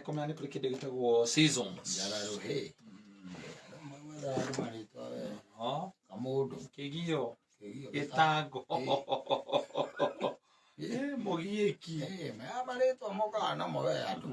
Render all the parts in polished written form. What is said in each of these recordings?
Kũmenya nĩ kũrĩ kĩndũ gĩtagwo seasons. Njararũhĩ. Mwethaga andũ marĩtwa we. Oh, Kamũndũ. Kĩgio. Kĩgio. Gĩtango. Eh, mũgiĩki. Eh, maya marĩtwa mokaga namo we andũ.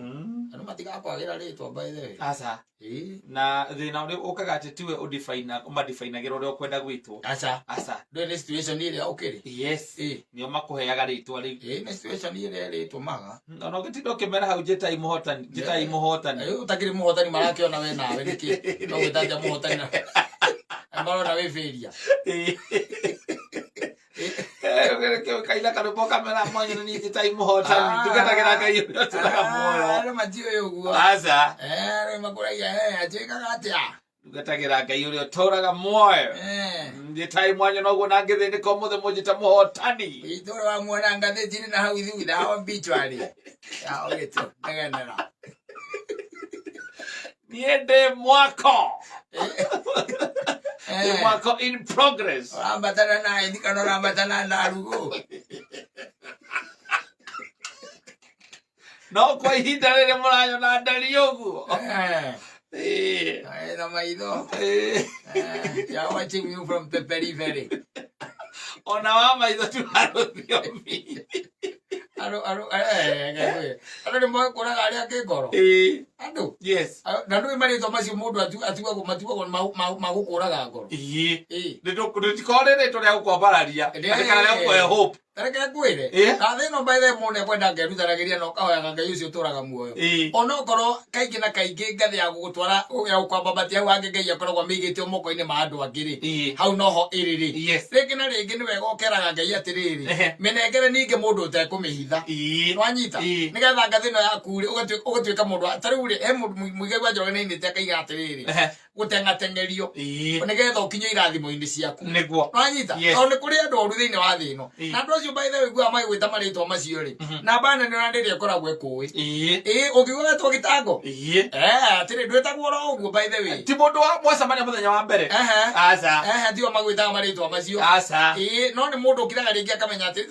Andũ matigakwagĩra rĩtwa by the way. Aca. Ĩĩ. Na thĩna ũrĩa ũkaga atĩ tiwe ũmadifainagĩra ũrĩa ũkwenda gwĩtwo. Aca. Aca. Ndũĩ nĩ situation ĩrĩa ũkĩrĩ. Yes. Ĩĩ. Nĩo makũheaga rĩtwa rĩu. Ĩĩ nĩ situation ĩrĩa ĩrĩtũmaga. Ona ũngĩtinda ũkĩmera hau njĩtai mũhotani, njĩtai mũhotani. Rĩu ũtakĩrĩ mũhotani marakĩona we nawe nĩkĩ no gwĩtanja mũhotani na na marona wĩ failure. Kaina karwĩmbo kamera mwanya na niĩ njĩtai mũhotani. Tungatagĩra Ngai ũrĩa ũtũraga muoyo. Ah, andũ matiũĩ ũguo. Aca. Eh, rĩu makũragia eh, anjĩkaga atĩa? Tungatagĩra Ngai ũrĩa ũtũraga muoyo. Eh. Njĩtai mwanya noguo na ngĩthĩnĩka ũmũthĩ mũnjĩte mũhotani. Itũra wa muona ngathĩti-inĩ na hau thutha o obituary. Ya ũgĩtũ negenera. Niĩ ndĩ mwako. Ndĩ Eh. mwako in progress. Ũrambatana na ethi kana ũrambatana na rugũ? No kwa ihinda rĩrĩ mũranyona ndariĩ ũguo. Eh. Ĩĩ. Eh, na maitho. Ĩĩ. Eh, you are watching you from the periphery. Ona wa maitho tu na rũthiomi. Andũ andũ eh, ngai. Andũ nĩ moĩ kũraga arĩa angĩ ngoro. Ĩĩ. Andũ. Yes. Na ndũĩ marĩtwa macio mũndũ atuagwo matuagwo ma gũkũraga ngoro. Ĩĩ. Ĩĩ. Rĩtikorwo rĩ rĩtwa rĩa gũkwambararia. Rĩa- Kana rĩa gũkũhe hope. Tareke ngwĩre. Ĩĩ. Na thĩ ĩno by the way mũndũ nĩekwenda ngerutanagĩria na ũkahoyaga Ngai ũcio ũtũraga muoyo. Ĩĩ. Onokorwo kaingĩ na kaingĩ ngathĩ ya gũgũtwara ya gũkwambambatia hau hangĩ Ngai akoragwo amĩigĩte o moko-inĩ ma andũ angĩ rĩ. Ĩĩ. Hau noho ĩrĩ rĩ. Yes. Rĩngĩ na rĩngĩ nĩ wega ũkeraga Ngai atĩrĩrĩ, Ehe. mĩnengere ningĩ mũndũ ũtekũmĩhitha. Ĩĩ. Nĩwanyita? Ĩĩ. Nĩgetha ngathĩ ĩno yaku rĩ, ũgatuĩka mũndũ wa ta rĩu rĩ, he mũndũ Muigai wa Njoroge nĩainĩte akaiga atĩrĩrĩ, Ehe. gũteng'ateng'erio Ĩĩ. nĩgetha ũkinye irathimo-inĩ ciaku. Nĩguo. Nĩwanyita? Yes. Tondũ nĩ kũrĩ andũ oru thĩinĩ wa thĩ ĩno. Ĩĩ. Na andũ acio by the way ũiguaga magĩgwĩta marĩtwa macio rĩ, namba nene ona rĩrĩa ĩkoragwo ĩkũĩ. Ĩĩ. Ĩĩ, ũngiuga wetwo gĩtango? Ĩĩ. Eh, atĩrĩ ndwĩtagwo oro ũguo by the way. Ti mũndũ wa mwacemania mũthenya wa mbere. Ehe. Aca. Ehe, tio magwĩtaga marĩtwa macio. Aca. Ĩĩ, no nĩ mũndũ ũkiraga rĩngĩ akamenya atĩ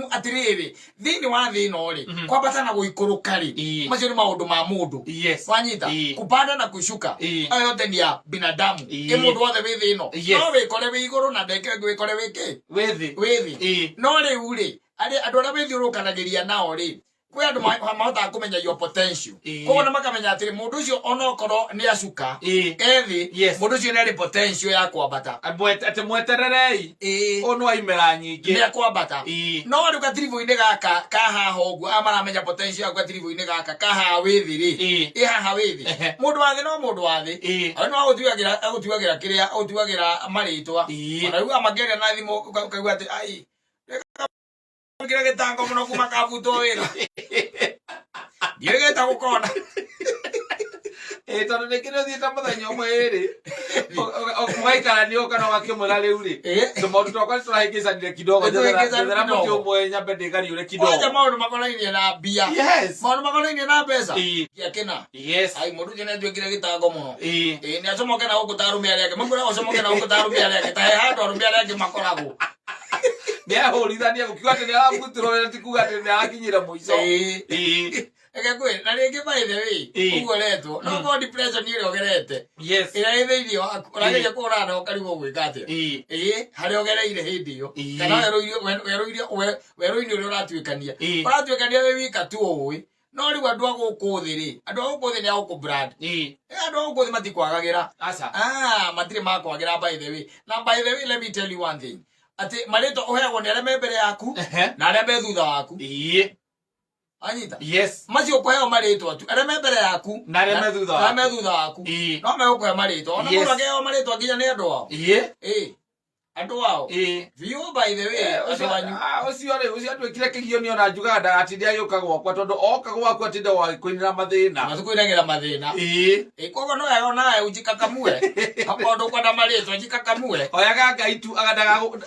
atĩrĩrĩ, thĩinĩ wa thĩ ĩno rĩ, kwambata na gũikũrũka rĩ, Ĩĩ. macio nĩ maũndũ ma mũndũ. Yes. Wanyita? Ĩĩ. Kupanda na kushuka. Ĩĩ. Ayo yote ni ya binadamu. Ĩĩ. Ĩ mũndũ wothe wĩ thĩ ĩno. Yes. No wĩkore wĩ igũrũ na ndeke ĩngĩ wĩkore wĩ kĩ? Wĩ thĩ. Wĩ thĩ. Ĩĩ. No rĩu rĩ, arĩa andũ arĩa wĩthiũrũrũkanagĩria nao rĩ, kwĩ andũ mahotaga kũmenya your potential. Ĩĩ. Koguo na makamenya atĩrĩ mũndũ ũcio onokorwo nĩ acuka, Ĩĩ. e thĩ, Yes. mũndũ ũcio nĩ arĩ potential ya kwambata. Atĩ mwetererei. Ĩĩ. Ũyũ nĩ waimera nyingĩ. Nĩ akwambata. Ĩĩ. No rĩu gatiribũ-inĩ gaka ka haha ũguo, aya maramenya potential yaku gatiribũ-inĩ gaka ka haha wĩ thĩ rĩ, Ĩĩ. ĩ haha wĩ thĩ. Ehe. Mũndũ wa thĩ no mũndũ wa thĩ. Ĩĩ. Awe no agũtuagĩra, agũtuagĩra kĩrĩa, agũtuagĩra marĩtwa. Ĩĩ. Ona rĩu amakĩaria na thimũ ũkaigua atĩ, ai, kira gĩtango mũno kuma kabutwo wĩra. Ndiũĩ getagwo kona. Ĩĩ, tondũ nĩkĩ nĩ ũthiĩte mũthenya ũmwe ĩrĩ mũgaikarania ũka na ũgakĩmwĩra rĩu rĩ Ĩĩ. tũmaũndũ twakwa nĩ tũrahĩngĩcanire kidogo Nĩtũhĩngĩcanire njethera mũtĩ kidogo. ũmwe nyambe ndĩgariũre kidogo. Kwanja maũndũ makonainie na mbia. Yes. Maũndũ makonainie na mbeca. Ĩĩ. Gĩakĩna. Yes. Ai mũndũ ũcio nĩatuĩkire gĩtango mũno. Ĩĩ. Ĩĩ nĩacomoke na gũkũ ta arũme arĩa angĩ. Makwĩraga ũcomoke na gũkũ ta arũme arĩa angĩ. Ta he handũ arũme arĩa angĩ makoragwo. Nĩehũrithania gũkiuga atĩ nĩarabutirwo wĩra ti kuga atĩ nĩarakinyire mũico. Ĩĩ. Ĩĩ. Reke ngwĩre, na rĩngĩ by the way, Ĩĩ. ũguo ũretwo, no korwo depression ĩrĩa ũgerete, Yes. ĩrĩa ĩ thĩinĩ waku, ũrageria kũhũrana nayo ũkarigwo gwĩka atĩa. Ĩĩ. Ĩĩ, harĩa ũgereire hĩndĩ ĩyo, Ĩĩ. kana werũ-inĩ ũrĩa ũratuĩkania. Ĩĩ. Ũratuĩkania wĩ wika tu ũĩ, no rĩu andũ a gũkũ thĩ rĩ, andũ a gũkũ thĩ nĩ a gũkũ brand. Ĩĩ. Ĩ, andũ a gũkũ thĩ matikwagagĩra. Aca. Ah, matirĩ makwagĩra by the way. Na by the way, let me tell you one thing. Atĩ marĩtwa ũheagwo nĩ arĩa me mbere yaku, Ehe. na arĩa me thutha waku. Ĩĩ. Anyita? Yes. Macio ũkũheo marĩtwa tu, arĩa me mbere yaku Na arĩa me thutha na arĩa waku. me thutha waku. Ĩĩ. No megũkũhe marĩtwa. Ona Yes. mũndũ akĩheo marĩtwa nginya nĩ andũ ao. Ĩĩ. Ĩĩ. Andũ ao. Ĩĩ. Biũ by the way, Eh, andũ ũcio anyu. ah, ũcio rĩ ũcio atuĩkire kĩgio nĩ ona njugaga ndagatinde agĩũka gwakwa tondũ oka gwaku atinde gwagĩkũinĩra mathĩna. Matukũinagĩra mathĩna. Ĩĩ. Ĩĩ, koguo no wega onawe ũnjikakamue. Akorwo ndũkwenda marĩtwa njikakamue. Oyaga Ngai tu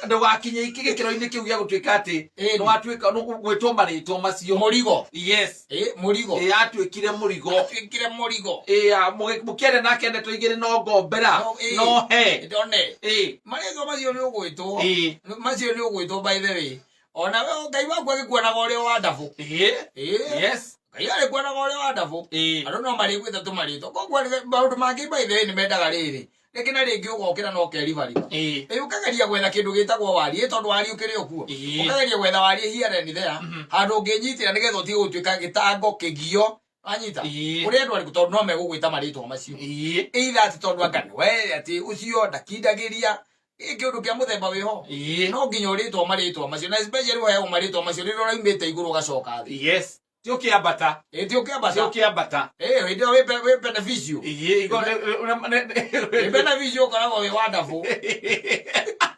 ndũgakinye gĩkĩro-inĩ kĩu gĩa gũtuĩka atĩ Ĩni. nĩwatuĩka gwĩtwo marĩtwa macio. Mũrigo. Yes. Ĩĩ, mũrigo. Ĩĩ, atuĩkire mũrigo. Atuĩkire mũrigo. Ĩĩ, mũkĩaria nake ndeto igĩrĩ no ngombera No, ĩĩ. no he. Ndone. Ĩĩ. Marĩtwa macio nĩ ũgwĩtwo. Ĩĩ. Macio nĩ ũgwĩtwo by the way. Ona we Ngai waku agĩkuonaga ũrĩ o wonderful. Ĩĩ. Ĩĩ. Yes. Ngai arĩ kuonaga ũrĩ wonderful. Ĩĩ. Andũ no marĩgwĩta tũmarĩtwa. Koguo maũndũ mangĩ by the way nĩ mendaga rĩrĩ, rĩngĩ na rĩngĩ ũgokĩra na ũkeribariba. Ĩĩ. Ĩ ũkageria gwetha kĩndũ gĩtagwo warie tondũ warie ũkĩrĩ o kuo. Ĩĩ. Ũkageria gwetha warie here and there, Mhm. handũ ũngĩnyitĩra nĩgetha ũtige gũtuĩka gĩtango kĩgio. Wanyita? Ĩĩ. Kũrĩ andũ arĩkũ tondũ no megũgwĩta marĩtwa macio. Ĩĩ. Either atĩ tondũ anga nĩwe atĩ ũcio ndakindagĩria ĩ kĩũndũ kĩa mũthemba wĩho. Ĩĩ. No nginya ũrĩtwo marĩtwa macio na especially ũheagwo marĩtwa macio rĩrĩa ũraumĩte igũrũ ũgacoka thĩ. Yes. Ti ũkĩambata. Ĩ ti ũkĩambata. Ti ũkĩambata. Ĩ hĩndĩ ĩyo wĩ wĩ beneficial. Ĩĩ. Igo Wĩ beneficial ũkoragwo wĩ wonderful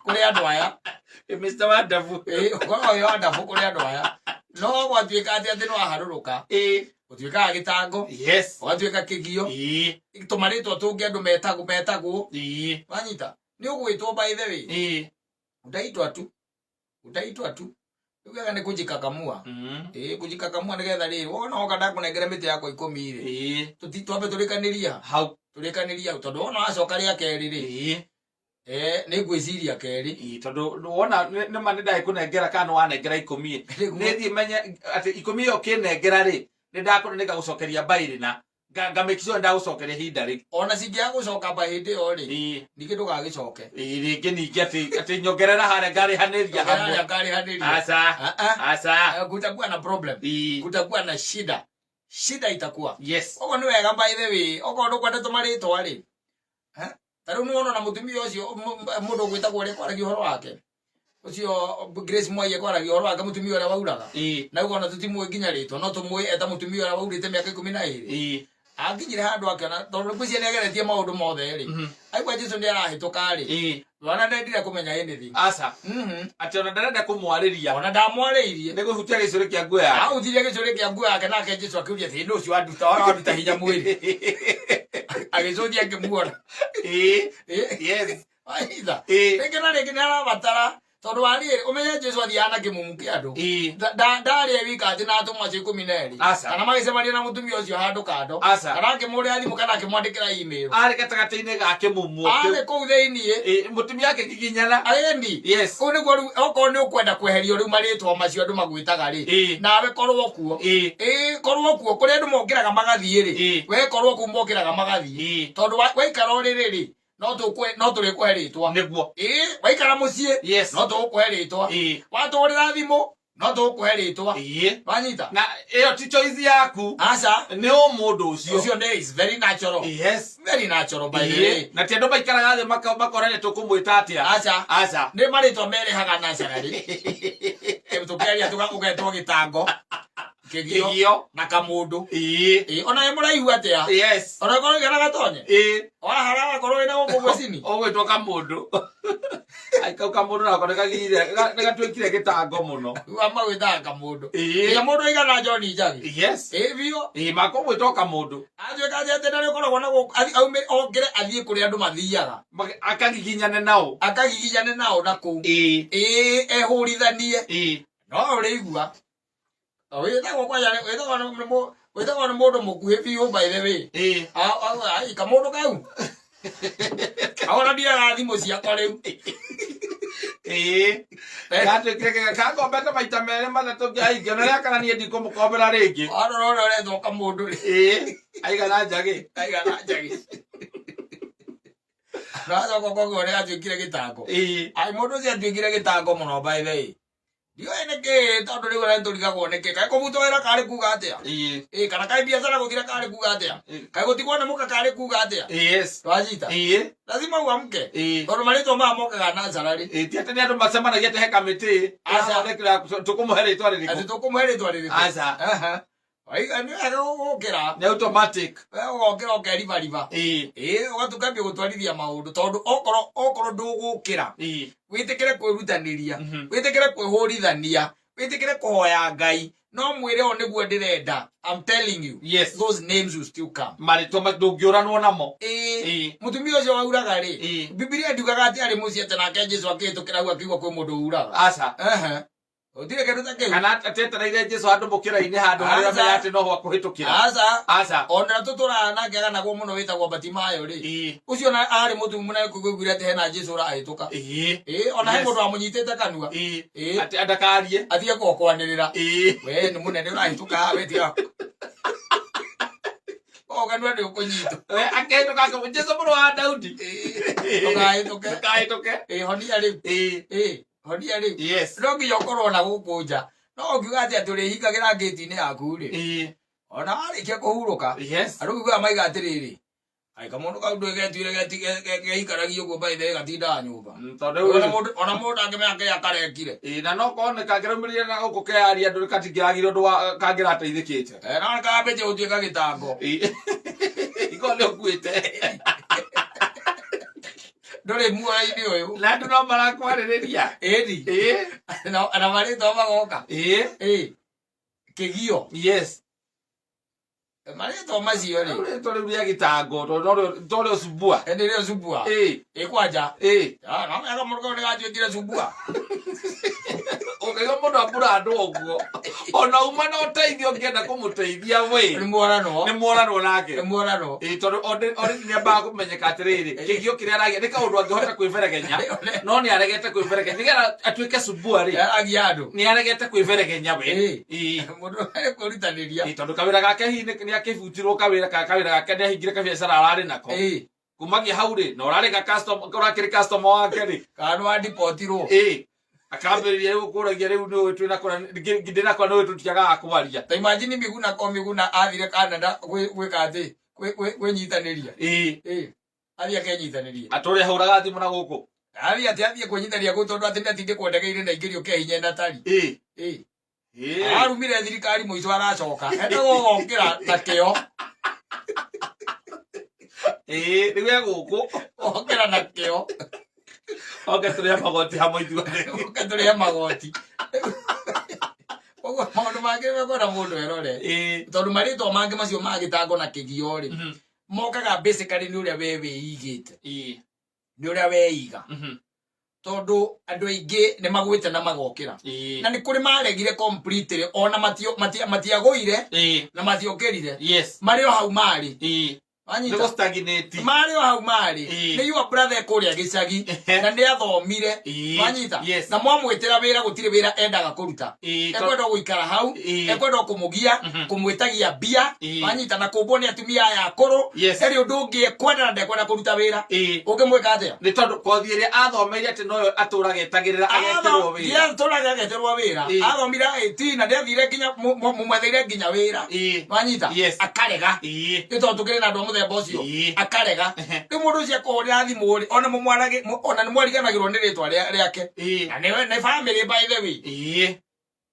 kũrĩ andũ aya. Mr. Wonderful. Ĩ ũkoragwo wĩ wonderful kũrĩ andũ aya. No gwatuĩka atĩ atĩ nĩwaharũrũka. Ĩĩ. Ũtuĩkaga gĩtango. Yes. Ũgatuĩka kĩgio. Ĩĩ. Tũmarĩtwa tũngĩ andũ metagwo metagwo. Ĩĩ. Wanyita? Nĩ ũgwĩtwo by the way. Ĩĩ. Utaitwa tu. Utaitwa tu. Rĩu wega nĩ kũjikakamua. Ĩĩ kũjikakamua nĩgetha rĩrĩ wona woka ndakũnengera mĩtĩ yakwa ikũmi rĩ. Ĩĩ. Tũti twambe tũrĩkanĩria. Hau. Tũrĩkanĩria hau tondũ wona wacoka rĩa kerĩ rĩ. Ĩĩ. Eh, nĩ ngwĩciria kerĩ. Ĩĩ tondũ wona nĩ ma nĩ ndagĩkũnengera kana nĩ wanengera ikũmi. Nĩguo. Nĩ thiĩ menye atĩ ikũmi ĩyo ũkĩnengera rĩ nĩ ndakũne nĩngagũcokeria mbairĩ na nga make sure ndagũcokeria ihinda rĩ. Ona cingĩaga gũcoka mba hĩndĩ ĩyo rĩ. Ĩĩ. Ningĩ ndũgagĩcoke. Ĩĩ rĩngĩ ningĩ atĩ atĩ nyongerera harĩa ngarĩhanĩria hamwe. Harĩa ngarĩhanĩria. Aca. Ah, ah. Aca. Kutakuwa na problem. Ĩĩ. Kutakuwa na shida. Shida itakuwa. Yes. Koguo nĩ wega by the way, okorwo ndũkwenda tũmarĩtwa rĩ. Eh? Ta rĩu nĩwona ona mũtumia ũcio mũndũ ũgwĩtagwo ũrĩa kwaragia ũhoro wake. Ũcio Grace Mwai kwaragia ũhoro wake mũtumia ũrĩa wauraga. Ĩĩ. Na rĩu ona tũtimũĩ nginya rĩtwa no tũmũĩ eta mũtumia ũrĩa waurĩte mĩaka 12. Ĩĩ. Akinyire handũ akĩona tondũ ngwĩciria nĩageretie maũndũ mothe rĩ. Mhm. Aigua Jesu nĩ arahĩtũka rĩ. Ĩĩ. Ona ndendire kũmenya anything. Aca. Mhm. Atĩ ona ndarenda kũmwarĩria. Ona ndamwarĩirie. Nĩ kũhutia gĩcũrĩ kĩa nguo yake. Ahutirie gĩcũrĩ kĩa nguo yake nake Jesu akĩũria atĩ nũ ũcio wanduta wara wanduta hinya mwĩrĩ. Agĩcũthia akĩmuona. Ĩĩ. Ĩĩ. Yes. Waitha. Ĩĩ. Rĩngĩ na rĩngĩ nĩ arabatara tondũ warĩ ũmenye Jesu athiaga na kĩmumu kĩa andũ. Ĩĩ. Ndarĩ e wika atĩ na atũmwo acio 12. Aca. Kana magĩcemania na mũtumia ũcio handũ kando. Aca. Kana akĩmũrĩra thimũ kana akĩmwandĩkĩra email. Arĩ gatagatĩ-inĩ ga kĩmumu kĩu. Arĩ kũu thĩiniĩ. Ĩĩ, mũtumia akĩgiginyana. Ĩni. Yes. Kũu nĩguo rĩu okorwo nĩ ũkwenda kweherio rĩu marĩtwa macio andũ magwĩtaga rĩ. Ĩĩ. Nawe korwo kuo. Ĩĩ. Ĩĩ korwo kuo kũrĩa andũ mokĩraga magathiĩ rĩ. Ĩĩ. We korwo kũu mokĩraga magathiĩ. Ĩĩ. Tondũ waikara ũrĩrĩ rĩ no tũkũhe no tũrĩkũhe rĩtwa. Nĩguo. Ĩĩ waikara mũciĩ Yes. no tũgũkũhe rĩtwa. Ĩĩ. Watũgũrĩra thimũ no tũgũkũhe rĩtwa. Ĩĩ. Wanyita? Na ĩyo ti choice yaku. Aca. Nĩ ũmũndũ ũcio. Ũcio nĩ is very natural. Yes. Very natural by the way. Ĩĩ. Na ti andũ maikaraga thĩ makorania tũkũmwĩta atĩa. Aca. Aca. Nĩ marĩtwa merehaga naturally. Tũkĩaria ũgetwo gĩtango. Kĩgio. Kĩgio. Na kamũndũ. Ĩĩ. Ĩĩ, ona wĩ mũraihu atĩa? Yes. Ona korwo ũigana gatonye? Ĩĩ. Wahara wakorwo wĩna gũkũ gwecini? Ũgwĩtwo kamũndũ. Ai kau kamũndũ nako nĩkagirire nĩgatuĩkire gĩtango mũno. Rĩu magwĩtaga kamũndũ. Ĩĩ. Nginya mũndũ aigana John Njagi. Yes. Ĩĩ biũ. Ĩĩ makũmwĩta o kamũndũ. Atuĩka atĩ atĩ nĩ ũkoragwo na gũkũ aume okĩre athiĩ kũrĩa andũ mathiaga. Akagiginyane nao. Akagiginyane nao na kũu. Ĩĩ. Ĩĩ ehũrithanie. Ĩĩ. No ũrĩigua. Wĩtagwo kwanja wĩtagwo nĩ wĩtagwo nĩ mũndũ mũkuhĩ biũ by the way. Ĩĩ. Ai kamũndũ kau. Ahora ndiaga thimũ ciakwa rĩu. Ĩĩ. Gatuĩkire kega kagombete maita merĩ matatũ ngĩona rĩa kana niĩ ndikũmũkombera rĩngĩ. Warora ũrĩa ũretwo kamũndũ rĩ. Ĩĩ. Aigana njagĩ. Aigana njagĩ. Nacoka ũkoiga ũrĩa atuĩkire gĩtango. Ĩĩ. Ai mũndũ ũcio atuĩkire gĩtango mũno by the way. Ndiũĩ nĩkĩ tondũ rĩu ona nĩtũrigagwo nĩkĩ. Kaĩ kũbutwo wĩra karĩ kuga atĩa? Ĩĩ. Ĩĩ kana kaĩ biacara gũthira karĩ kuga atĩa? Ĩĩ. Kaĩ gũtigwo nĩ mũka karĩ kuga atĩa? Yes. Twanyita? Ĩĩ. Lazima uamke. Ĩĩ. Tondũ marĩtwa maya mokaga naturally. Ĩĩ ti atĩ nĩ andũ macemanagia atĩ he kamĩtĩ. Aca. Tũkũmũhe rĩtwa Atĩ rĩrĩkũ? tũkũmũhe rĩtwa rĩrĩkũ? Aca. Aha. Waiga nĩ wega gũkĩra. Nĩ automatic. We ũgokĩra ũkeribariba. Ĩĩ. Ĩĩ ũgatuĩka gũtwarithia maũndũ tondũ okorwo okorwo ndũgũkĩra Ĩĩ. wĩtĩkĩre kwĩrutanĩria Mhm. wĩtĩkĩre kwĩhũrithania wĩtĩkĩre kũhoya Ngai no mwĩre ũũ nĩguo ndĩrenda. I'm telling you. Yes. Those names will still come. Marĩtwa ndũngĩũranwo namo. Ĩĩ. Ĩĩ. Mũtumia ũcio wauraga rĩ. Ĩĩ. Bibilia ndiugaga atĩ arĩ mũciĩ atĩ nake Jesu akĩhĩtũkĩra hau akĩigua kwĩ mũndũ uraga. Aca. Ehe. Gũtirĩ kĩndũ ta kĩu. Kana atetereire Jesu handũ mũkĩra-inĩ handũ harĩa Aca. amenya atĩ noho akũhĩtũkĩra. Aca. Aca. Ona tũtũraga nake aganagwo mũno wĩtagwo Batimayo rĩ. Ũcio na arĩ mũtumumu na kũiguire atĩ hena Jesu ũrahĩtũka. Ĩĩ, ona he Yes. mũndũ wamũnyitĩte kanua. Ĩĩ. Atĩ ndakarie. Atige kwanĩrĩra. We nĩ mũnene ũrahĩtũka we tiga. O kanua nĩ ũkũnyitwo. We akĩhĩtũka akĩmwĩra, Jesu mũrũ wa Daudi. Ndũkahĩtũke. Ndũkahĩtũke. Ĩĩ, honia rĩu. Ĩĩ, honia rĩu. Yes. No nginya ũkorwo na gũkũ nja. No ũngiuga atĩ atĩ ũrĩhingagĩra ngĩti-inĩ yaku rĩ. Ona warĩkia kũhurũka. Yes. Andũ ũiguaga maiga atĩrĩrĩ. Ai kamũndũ kau ndũĩ getuire geikaragia ũguo by the way gatindaga nyũmba. Tondũ rĩu Ona mũndũ ona mũndũ angĩmenya kĩrĩa karekire. Ĩĩ, na no kone kangĩraumĩrire na gũkũ kearia andũ katingĩragire ũndũ wa kangĩrateithĩkĩte. Eh, no kambĩtie gũtuĩka gĩtango. Iko nĩ ũkuĩte. Ndũrĩ muoyo-inĩ ũyũ. Na andũ no marakwarĩrĩria. Ĩni. Ĩĩ. Na marĩtwa magoka. Ĩĩ. Ĩĩ. Kĩgio. Yes. Marĩtwa macio rĩ. Rĩtwa rĩu rĩa gĩtango tondũ torĩo subua. Nĩ rĩo subua. Ĩĩ. Ĩ kwanja. Ĩĩ. Ah, no mega mũndũ kau nĩgatuĩkire subua. Ũkaigua mũndũ ambura andũ ũguo. Ona uma na ũteithio ũngĩenda kũmũteithia we. Nĩ mworanwo. Nĩ mworanwo nake. Nĩ mworanwo. Ĩĩ, tondũ already nĩ ambaga kũmenyeka atĩrĩrĩ, kĩgio kĩrĩa aragia nĩ kaũndũ angĩhota kwĩberegenya, no nĩ aregete kwĩberegenya nĩgetha atuĩke subua rĩ. Aragia andũ. Nĩ aregete kwĩberegenya we. Ĩĩ. Ĩĩ. Mũndũ kwĩrutanĩria. Ĩĩ, tondũ kawĩra gake hihi nĩ akĩbutirwo kawĩra kawĩra gake nĩ ahingire kabiacara ararĩ nako. Ĩĩ. Kumagia hau rĩ, na ũrarĩ ga customer, ũrakĩrĩ customer wake rĩ. Kana nĩ wandipotirwo. Ĩĩ. Akambĩrĩria rĩu kũragia rĩu nĩ ũĩ twĩna kũra ndĩna kũra nĩ ũĩ tũtiagaga kwaria. Ta imagine Miguna ko Miguna athire Canada gwĩka atĩ kwĩnyitanĩria. Ĩĩ. Ĩĩ. Athiĩ akenyitanĩria. Atũrĩ ahũraga thimũ na gũkũ. Athiĩ atĩ athiĩ kwĩnyitanĩria kũu tondũ atĩ nĩatindĩkwo ndege-inĩ na aingĩrio kĩa hinya na tari. Ĩĩ. Ĩĩ. Ĩĩ. Ararumire thirikari mũico aracoka. Endaga gũgokĩra na kĩo. Ĩĩ, rĩu e gũkũ. Okĩra na kĩo. Oke tũrĩhe magoti hamwe ithuothe. Oke tũrĩhe magoti. Koguo maũndũ mangĩ mekwenda mũndũ erore. Ĩĩ. Tondũ marĩtwa mangĩ macio ma gĩtango na kĩgio rĩ, mokaga basically nĩ ũrĩa we wĩigĩte. Ĩĩ. Nĩ ũrĩa weiga. Tondũ andũ aingĩ nĩ magwĩte na magokĩra. Ĩĩ. Na nĩ kũrĩ maregire completely ona matiagũire Ĩĩ. na matiokĩrire. Yes. Marĩ o hau marĩ. Ĩĩ. Wanyita? Nĩ gũstagnate. Marĩ o hau marĩ. Ĩĩ. Nĩ your brother kũrĩa gĩcagi na nĩ athomire. Ĩĩ. Wanyita? Yes. Na mwamwĩtĩra wĩra gũtirĩ wĩra endaga kũruta. Ĩĩ, Ekwenda gũikara hau, Ĩĩ. ekwenda kũmũgia, kũmwĩtagia mbia, Ĩĩ. wanyita na kũmbwo nĩ atumia aya akũrũ. Yes. Ndarĩ ũndũ ũngĩ ekwenda na ndekwenda kũruta wĩra. Ĩĩ. Ũngĩmwĩka atĩa? Nĩ tondũ kothi ĩrĩa athomeire atĩ noyo atũraga etagĩrĩra agetĩrwo wĩra. Atũraga agetĩrwo wĩra. Ĩĩ. Athomire IT na nĩathire nginya mũmwetheire nginya wĩra. Ĩĩ. Wanyita? Yes. Akarega. Ĩĩ. Nĩ tondũ tũkĩrĩ na andũ a mũthemba ũcio. Ĩĩ. Akarega. Rĩu mũndũ ũcio akũhũrĩra thimũ rĩ, ona mũmwaragĩ, ona nĩ mwariganagĩrwo nĩ rĩtwa rĩake. Ĩĩ. Na nĩ family by the way. Ĩĩ.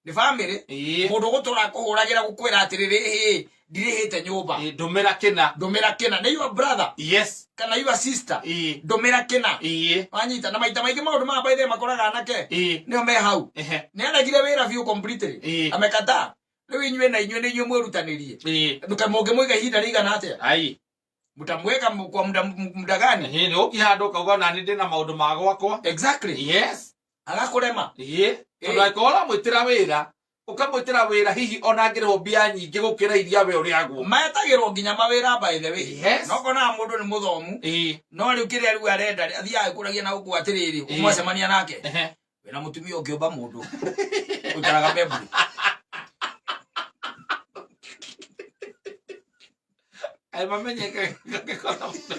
Nĩ family. Ĩĩ. Mũndũ ũgũtũra akũhũragĩra gũkwĩra atĩrĩrĩ, ĩĩ, ndirĩhĩte nyũmba. Ĩĩ, ndũmĩra kĩna. Ndũmĩra kĩna. Nĩ your brother. Yes. Kana your sister. Ĩĩ. Ndũmĩra kĩna. Ĩĩ. Wanyita. Na maita maingĩ maũndũ maya by the way makoraga anake. Ĩĩ. Nĩo me hau. Ehe. Nĩ aregire wĩra biũ completely. Ĩĩ. Amekataa. Rĩu inyuĩ na inyuĩ nĩ inyuĩ mwĩrutanĩrie. Ĩĩ. Ndũkamũngĩmũiga ihinda rĩigana atĩa? Ai. Mtamweka kwa muda gani? Ĩĩ, nĩ ũki handũ ũkauga ona nĩ ndĩna maũndũ ma gwakwa. Exactly. Yes. Agakũrema. Ĩĩ. Tondũ angĩkorwo ũramwĩtĩra wĩra, ũkamwĩtĩra wĩra hihi ona angĩrĩhwo mbia nyingĩ gũkĩra iria we ũrĩagwo. Metagĩrwo nginya mawĩra by the way. Yes. No konaga mũndũ nĩ mũthomu. Ĩĩ. No rĩu kĩrĩa rĩu arenda rĩ, athiaga agĩkũragia na gũkũ atĩrĩrĩ, Ĩĩ. mwacemania nake. Ehe. Wĩna mũtumia ũngĩũmba mũndũ. Ũikaraga Bemburi. Ai mamenyeke ngĩkora mũndũ.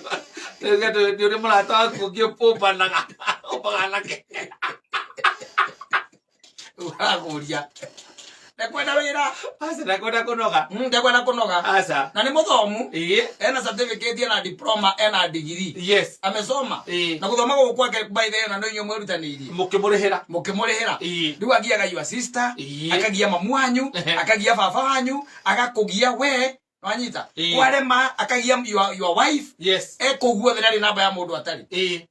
Rĩu nĩ ũrĩ mũrata waku ũngĩ ũpũmbanaga. Ũmbaga nake. Ũrakũria. Ndekwenda wĩra. Aca ndakwenda kũnoga. Ndekwenda kũnoga. Aca. Na nĩ mũthomu. Ĩĩ. Ena certificate, ena diploma, ena degree. Yes. Amesoma. Ĩĩ. Na gũthoma gũkũ kwake by the way na no inyuĩ mwĩrutanĩirie. Mũkĩmũrĩhĩra. Mũkĩmũrĩhĩra. Ĩĩ. Rĩu agiaga your sister, Ĩĩ. akagia mamu wanyu, Ehe. akagia baba wanyu, agakũgia we, wanyita. Ĩĩ. Kwarema akagia your wife. Yes. Ekũguo thĩ ndarĩ namba ya mũndũ atarĩ. Ĩĩ.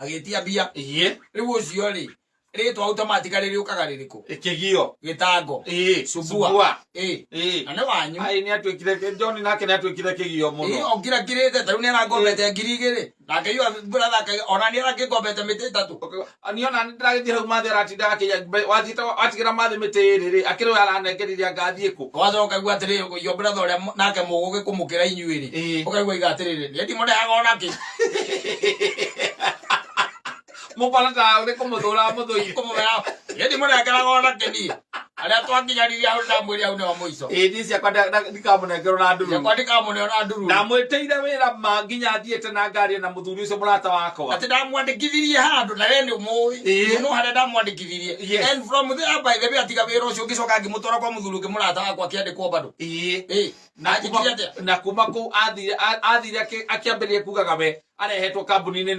Agĩtia mbia. Ĩĩ. Rĩu ũcio rĩ, Rĩtwa automatically rĩũkaga rĩrĩkũ? Kĩgio. Gĩtango. Ĩĩ. Subua. Subua. Ĩĩ. Ĩĩ. Na nĩ wanyu. Ai, nĩ atuĩkire John nake nĩ atuĩkire kĩgio Ĩĩ, mũno. ongĩrakirĩte ta rĩu nĩ arangombete 2000 nake yu brother ona nĩ arakĩngombete mĩtĩ 3. Niona nĩ ndĩragĩthiĩ hau mathĩ aratinda akĩya wathiĩte watigĩra mathĩ mĩtĩ ĩrĩ rĩ akĩrĩ we aranengerire anga athiĩ kũ. Wacoka ũkaigua atĩrĩrĩ, yo brother ũrĩa nake mũgũgĩ kũmũkĩra inyuĩ rĩ, Ĩĩ. ũkaigua iga atĩrĩrĩ, niĩ ndimũneaga onakĩ. Mũbana ta ũrĩ kũmũthũra mũthũire. Kũmũmena niĩ ndimũnengeraga onakĩ niĩ. Arĩa twakinyanĩria hau ndamwĩrire hau nĩho mũico. Ĩĩ, niĩ ciakwa ndikamũnengerwo na ndururu. Ciakwa ndikamũneo na ndururu. Ndamwĩtĩire wĩra ma nginya thiĩte na ngari na mũthuri ũcio mũrata wakwa. Atĩ ndamwandĩkithirie handũ na we nĩ ũmũĩ. Ĩĩ. No harĩa ndamwandĩkithirie. Yes. And from there, by the way, atiga wĩra ũcio ngĩcoka ngĩmũtwara kwa mũthuri ũngĩ mũrata wakwa akĩandĩkwo bado. Ĩĩ. Ĩĩ. Na kuma, Anjĩkire atĩa? na kuma kũu athire athire akĩambĩrĩria kugaga we arehetwo kambuni-inĩ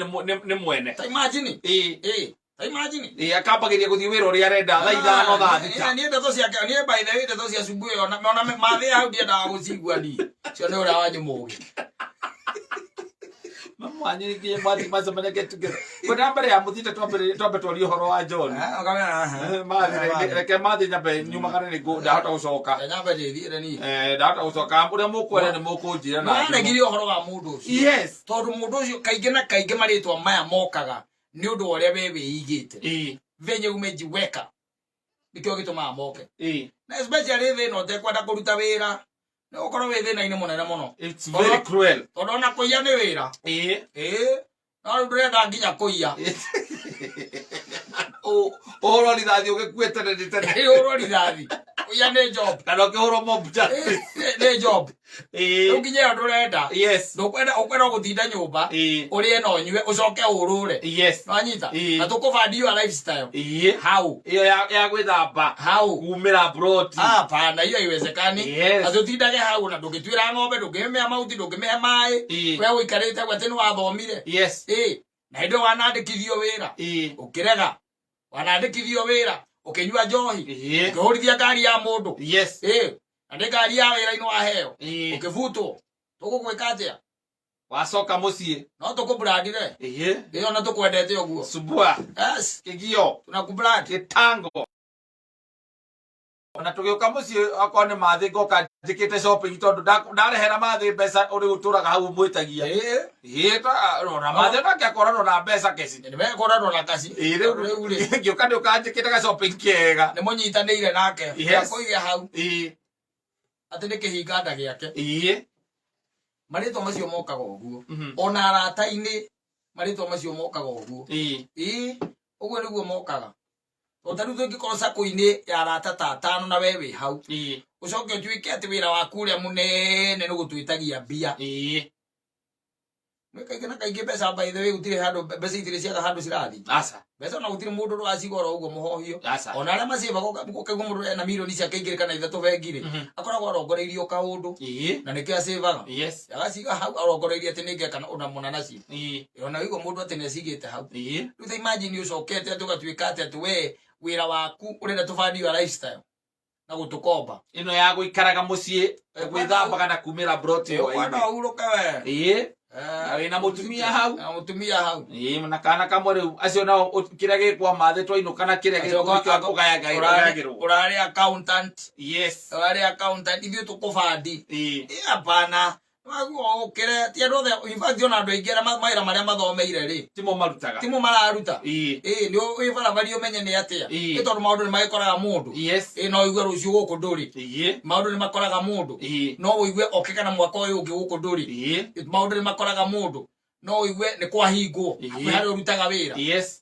nĩ mwene. Ta imagine. Ĩĩ. Ĩĩ. Ta imagine. Ĩĩ, akambagĩria gũthiĩ wĩra ũrĩa arenda thaa 5 thaa 6. Niĩ ndeto ciake, niĩ by the way ndeto cia cumbu ĩyo ona mathĩ hau ndiendaga gũcigua niĩ. Cio nĩ ũrĩa wanyu mũgĩ. Mamu wanyu ningĩ mwathi macemania get together. Kwenda mbere ya mũthiĩte twambe twarie ũhoro wa John. Ũkamera, aha. Mathi reke mathi nyambe nyumagare nĩ ndahota gũcoka. Nyambe ndĩthiĩre niĩ. Ndahota gũcoka ũrĩa mũkwenda nĩ mũkũnjĩra na thimũ. Nĩwaregire ũhoro wa mũndũ ũcio. Yes. Tondũ mũndũ ũcio kaingĩ na kaingĩ marĩtwa maya mokaga nĩ ũndũ wa ũrĩa we wĩigĩte. Ĩĩ. Venye umejiweka. Nĩkĩo gĩtũmaga moke. Ĩĩ. Na especially thĩ ĩno ũtekwenda kũruta wĩra, nĩ ũgũkorwo wĩ thĩna-inĩ mũnene mũno. It's very cruel. Tondũ ona kũiya nĩ wĩra. Ĩĩ. Ĩĩ. No rĩu ndũrenda nginya kũiya. Ũhũrwo rithathi ũgĩkue tene nĩ tene. Ĩĩ, ũhũrwo rithathi. Kũiya nĩ job. Kana ũkĩhũrwo mob justice. Nĩ job. Ĩĩ. Rĩu nginya ĩyo ndũrenda. Yes. Ndũkwenda, ũkwenda gũtinda nyũmba. Ĩĩ. Ũrĩe na ũnyue, ũcoke ũrũre. Yes. Nĩwanyita? Ĩĩ. Na tũkũbandi your lifestyle. Ĩĩ. Hau. Ĩyo ya gwĩthamba. Hau. Kumĩra broti. Hapana, hiyo haiwezekani. Yes. Atĩ ũtindage hau na ndũngĩtuĩra ng'ombe, ndũngĩmĩhe mahuti, ndũngĩmĩhe maĩ. Ĩĩ. We ũikarĩte ũguo atĩ nĩwathomire. Yes. Ĩĩ. Na hĩndĩ ĩyo wanandĩkithio wĩra. Ĩĩ. Ũkĩrega. Wanandĩkithio wĩra. Ũkĩnyua njohi. Ĩĩ. Ũkĩhũrithia ngari ya mũndũ. Yes. Ĩĩ. Na nĩ ngari ya wĩra-inĩ waheo. Ĩĩ. Ũkĩbutwo. Tũgũgwĩka atĩa? Wacoka mũciĩ. No tũkũbrandire. Ĩĩ. Ĩyo na tũkwendete ũguo. Subua. Yes. Kĩgio. Tunakubrand. Gĩtango. Ona tũgĩũka mũciĩ okorwo nĩ mathĩ ngoka njĩkĩte shopping tondũ ndarehera mathĩ mbeca ũrĩ ũtũraga hau ũmwĩtagia. Ĩĩ. Ĩĩ, ona mathĩ nake akoragwo na mbeca keci. Nĩ mekoragwo na kaci. Ĩĩ, rĩu Rĩu rĩ. ngĩũka nĩ ũka njĩkĩte ga shopping kega. Nĩ mũnyitanĩire nake. Yes. Akũige hau. Ĩĩ. Atĩ nĩ kĩhinga nda gĩake. Ĩĩ. Marĩtwa macio mokaga ũguo. Mhm. Ona arata-inĩ marĩtwa macio mokaga ũguo. Ĩĩ. Ĩĩ, ũguo nĩguo mokaga. Tondũ ta rĩu tũngĩkorwo sacco-inĩ ya arata ta atano na we wĩ hau. Ĩĩ. Ũcoke ũtuĩke atĩ wĩra waku ũrĩa mũnene nĩ gũtwĩtagia mbia. Ĩĩ. Nĩ kaingĩ na kaingĩ mbeca by the way gũtirĩ handũ mbeca itirĩ ciaga handũ cirathiĩ. Aca. Mbeca ona gũtirĩ mũndũ ũracigora ũguo mũhohio. Aca. Ona arĩa macibaga ũkaigua mũndũ ena mirioni ciake 2 kana 3 bengi rĩ, akoragwo arongoreirio kaũndũ. Ĩĩ. Na nĩkĩo acĩbaga. Yes. Agaciga hau arongoreirie atĩ nĩngeka ũna mũna nacio. Ĩĩ. Ona ũigua mũndũ atĩ nĩacigĩte hau. Ĩĩ. Rĩu ta imagine ũcokete atĩ ũgatuĩka atĩ atĩ we wĩra waku ũrenda tũbandi wa lifestyle na gũtũkomba. Ĩno ya gũikaraga mũciĩ gwĩthambaga na kumĩra broti ĩyo Ũkwenda ĩĩ. ũhurũke we. Ĩĩ. Na wĩna mũtumia hau. Na mũtumia hau. Ĩĩ, na kana kamwe rĩu acio nao kĩrĩa gĩkwa mathĩ twainũka na kĩrĩa gĩkũgayagĩrwo. Ũrarĩ accountant. Yes. Ũrarĩ accountant ithuĩ tũkũbandi. Ĩĩ. Ĩĩ hapana. Waguo ũkĩre ti andũ othe in fact ona andũ aingĩ arĩa mawĩra marĩa mathomeire rĩ. Timo marutaga. Timo mararuta. Ĩĩ. Ĩĩ nĩ wĩ barabari ũmenye nĩ atĩa. Ĩĩ. Nĩ tondũ maũndũ nĩ magĩkoraga mũndũ. Yes. Ĩĩ no ũigue rũciũ gũkũ ndũrĩ. Ĩĩ. Maũndũ nĩ makoraga mũndũ. Ĩĩ. No ũigue oke kana mwaka ũyũ ũngĩ gũkũ ndũrĩ. Ĩĩ. Maũndũ nĩ makoraga mũndũ. No ũigue nĩ kwahingwo. Ĩĩ. Hakuhĩ harĩa ũrutaga wĩra. Yes.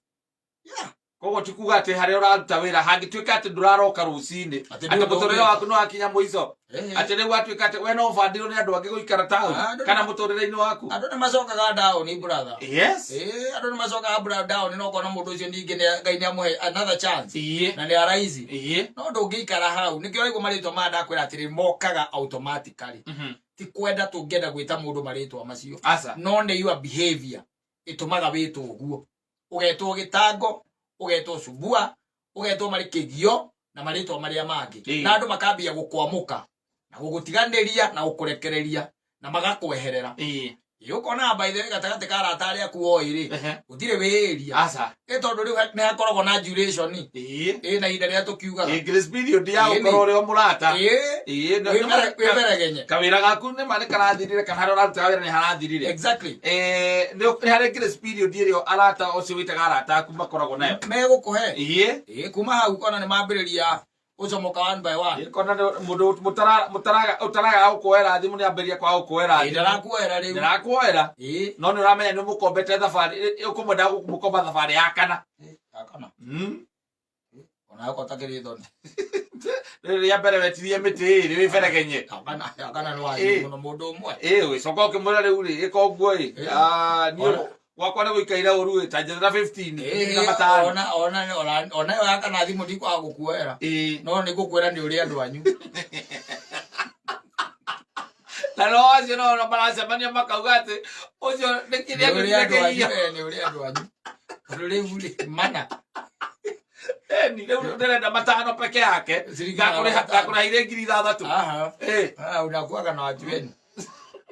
Yeah. Koguo ti kuga atĩ harĩa ũraruta wĩra hangĩtuĩka atĩ ndũraroka rũcinĩ Atĩ atĩ ndũrĩ mũtũrĩre ũngĩka. waku nĩ wakinya mũico atĩ rĩu watuĩka atĩ we no ũbandirwo nĩ andũ angĩ gũikara taũni Ah, andũ kana mũtũrĩre-inĩ waku. Andũ nĩ macokaga down brother. Yes. Ĩĩ andũ nĩ macokaga down no ũkona mũndũ ũcio ningĩ Ngai nĩ amũhe another chance. Ĩĩ. Na nĩ araizi. Ĩĩ. No ndũngĩikara hau nĩkĩo ũraigua marĩtwa maya ndakwĩra atĩrĩ mokaga automatically. Ti kwenda tũngĩenda gwĩta mũndũ marĩtwa macio. Aca. No nĩ your behavior ĩtũmaga wĩtwo ũguo. Ũgetwo gĩtango, ũgetwo cubua, ũgetwo marĩ kĩgio na marĩtwa marĩa mangĩ. Ĩĩ. Na andũ makambia gũkwamũka na gũgũtiganĩria na gũkũrekereria na magakweherera. Ĩĩ. Ĩ, ũkona by the way gatagatĩ ka arata arĩa aku oĩ rĩ, gũtirĩ wĩĩria. Aca. Ĩ tondũ rĩu nĩ hakoragwo na duration. Ĩĩ. Ĩ na ihinda rĩrĩa tũkiugaga. Ĩ, grace period ya Ĩĩ, gũkorwo ũrĩ o mũrata. Ĩ, Ĩĩ, wĩberegenye. Kawĩra gaku nĩ ma nĩ karathirire, kana harĩa ũrarutaga wĩra nĩ harathirire. Exactly. Eh, nĩ harĩ grace period ĩrĩa arata ũcio wĩtaga arata aku makoragwo nayo. Megũkũhe. Ĩĩ. Ĩ, kuma hau kona nĩ mambĩrĩria gũcomoka one by one. Ĩĩ, kona nĩ mũndũ ũtaraga gũkuoera thimũ nĩ ambĩrĩria kwaga gũkuoera Ĩ, thimũ. Ndarakuoera rĩu. Ndarakuoera. Ĩ. No nĩ ũramenya nĩ mũkombete thabarĩ, ũkũmwenda mũkomba thabarĩ ya kana. Ĩ, ya kana. Ona okorwo ũtakĩrĩ thoni. Rĩrĩ rĩa mbere wetirie mĩtĩ ĩrĩ wĩberegenye. Ya kana, ya kana nĩ wathiĩ mũno mũndũ ũmwe. Ĩ, ũgĩcoka ũkĩmwĩra rĩu rĩ, ĩka ũguo ĩ. Ĩ. Ah, niĩ gwakwa nĩ gũikaire ũru ĩ, ta njethera 15 Ĩ, na matano. Ona ĩyo ya kana thimũ ndikwaga gũkuoera. Ĩ. No nĩ ngũkwĩra nĩ ũrĩ andũ anyu. Na no acio no maracemania makauga atĩ ũcio nĩ kĩrĩa Nĩ ũrĩ andũ anyu, kĩrĩa. ĩ, nĩ ũrĩ andũ anyu. Tondũ rĩu rĩ, mana. Eni rĩu ndĩrenda matano peke yake. Ciringi Ngakũrĩha matano. ngakũrĩha 6,000. Aha. Ĩ. Ah, unakuaga na watu wenu.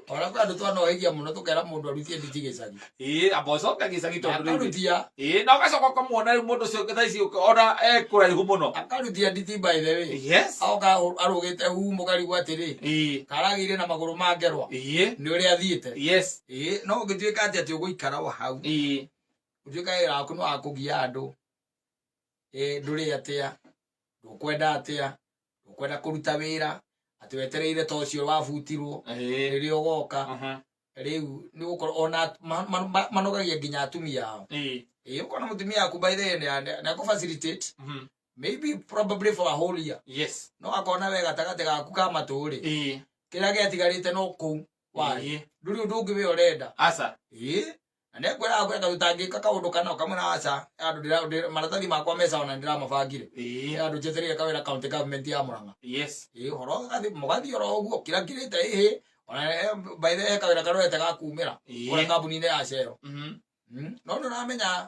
Ona kwĩ andũ twanohegia mũno tũkera mũndũ arutie nditi gĩcagi. Ĩ, amba ũcoke gĩcagi tondũ rĩu. Akarutia, Ĩ, na ũgacoka ũkamuona rĩu mũndũ ũcio thaa ici ona e kũraihu mũno. Akarutia nditi by the way. Yes. Aoka arũgĩte hu mũkarigwo atĩrĩ. Ĩ. Karagĩire na magũrũ ma ngerwa. Ĩ. Nĩ ũrĩa athiĩte. Yes. Ĩ, no ũngĩtuĩka atĩ atĩ ũgũikara o hau. Ĩ. Ũtuĩka wĩra waku nĩ wa kũgia andũ. Ĩ, ndũrĩ atĩa, ndũkwenda atĩa, ndũkwenda kũruta wĩra, atĩ wetereire ta ũcio wabutirwo Ĩ. rĩrĩa ũgoka. Rĩu nĩ gũkorwo ona manogagia nginya atumia ao. Ĩ. Ĩ, ũkona mũtumia waku by the way nĩ akũ facilitate maybe probably for a whole year. Yes. No akona we gatagatĩ gaku ka matũ rĩ, Ĩ. kĩrĩa gĩatigarĩte no kũu warĩ. Ĩ. Ndũrĩ ũndũ ũngĩ we ũrenda. Aca. Ĩ, na nĩ ekwĩraga kwĩ tũtangĩka kaũndũ kana ũkamwĩra aca andũ maratathi makwa mesa ona ndĩramabangire. Ĩ. Andũ njetereire kawĩra county government ya Murang'a. Yes. Ĩ, ũhoro ũgathiĩ mũgathiĩ oro ũguo kĩrakirĩte ĩhĩ ona by the way kawĩra karorete ga kumĩra Ĩ. kũrĩa kambuni-inĩ ya Shell. No nĩ ũramenya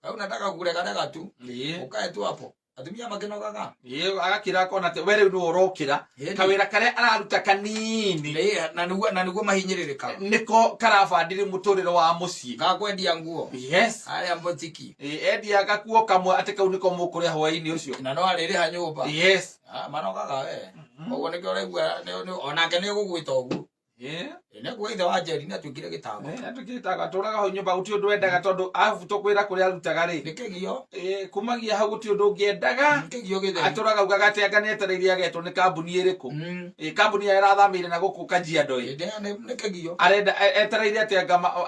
kau nataka kuregarega tu. Ĩ. Ũkae tu hapo atumia makĩnogaga. Ĩ, agakĩra akona atĩ we rĩu nĩwe ũrokĩra. Ĩni. Kawĩra karĩa araruta kanini Ĩ, na nĩguo mahinyĩrĩrĩkaga. Nĩko karabandire mũtũrĩre wa mũciĩ. Ga kwendia nguo. Yes. Harĩa mbotiki. Ĩ, endia gakuo kamwe atĩ kau nĩko mũkũrĩa hwaĩ-inĩ ũcio. Na no arĩrĩha nyũmba. Yes. Ah, manogaga we. Koguo nĩkĩo ũraigua onake nĩ ũgũgwĩta ũguo. Ĩ. Nĩ kuga ithe wa Njeri nĩ atuĩkire gĩtango. Ĩ, atuĩkĩte atũraga hau nyũmba gũtirĩ ũndũ endaga tondũ abutwo kwĩra kũrĩa arutaga rĩ. Nĩ kĩgio. Ĩ, kumagia hau gũtirĩ ũndũ ũngĩendaga. Nĩ kĩgio gĩtheri. Atũraga augaga atĩ anga nĩetereire agetwo nĩ kambuni ĩrĩkũ. Ĩ, kambuni ĩrĩa ĩrathamĩire na gũkũ Kajiado ĩ. Ĩndĩ nĩ kĩgio. Arenda etereire atĩ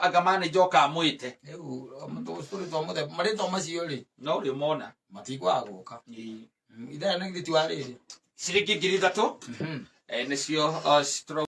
anga manager oka amwĩte. Rĩu tũrĩtwa mũthemba marĩtwa macio rĩ, No ũrĩ mona. Matikwaga gũka. Ithaa nĩ githĩ ti wa rĩrĩ. Ciringi 3,000 nĩcio.